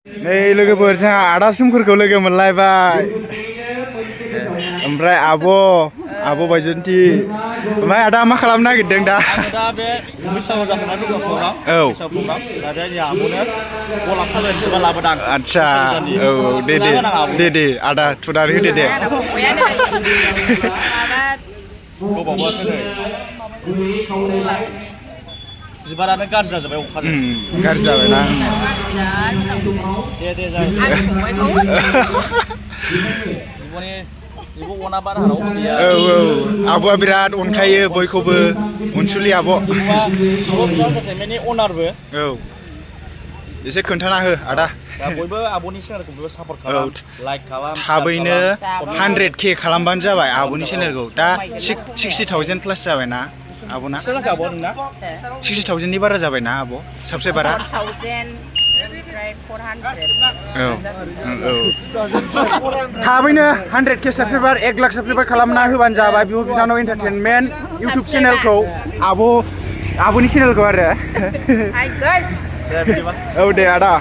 नै लोगोफोर जोंहा आदा सोमखोरखौ लोगो मोनलायबाय ओमफ्राय आब' बायजोन्थि ओमफ्राय आदा मा खालामनो नागिरदों दा? आङो दा बे बैसागु जाखांनानै दङ प्रग्राम बैसागु प्रग्राम दा बे आब'नो गलाब थालिर बिबार लाबोदां आदसा औ दे आदा थुनानै होदो दे गोबावबासो नै बिबारानो गाज्रि जाजोब्बाय अखाजों गाज्रि जाबायना दे जाबाय बिब' अनाबा रावबो गैया औ आब'आ बिराद अनखायो बयखौबो अनसुलि आब' बिब'नि अनारबो औ एसे खोन्थाना हो आदा दा बयबो आब'नि चेनेलखौ सापर्ट खालाम लाइक खालाम थाबैनो 100K खालामबानो जाबाय आब'नि चेनेलखौ दा 60,000 प्लास जाबायना आब'ना 60,000नि बारा जाबायना आब' साबस्क्राइबारा 4,400 थाबैनो 100K साबस्क्राइबार 1 लाख साबस्क्राइबार खालामना होबानो जाबाय बिब' बिनानाव एन्टारटेनमेन्ट इउटुब चेनेलखौ आब'नि चेनेलखौ आरो औ दे आदा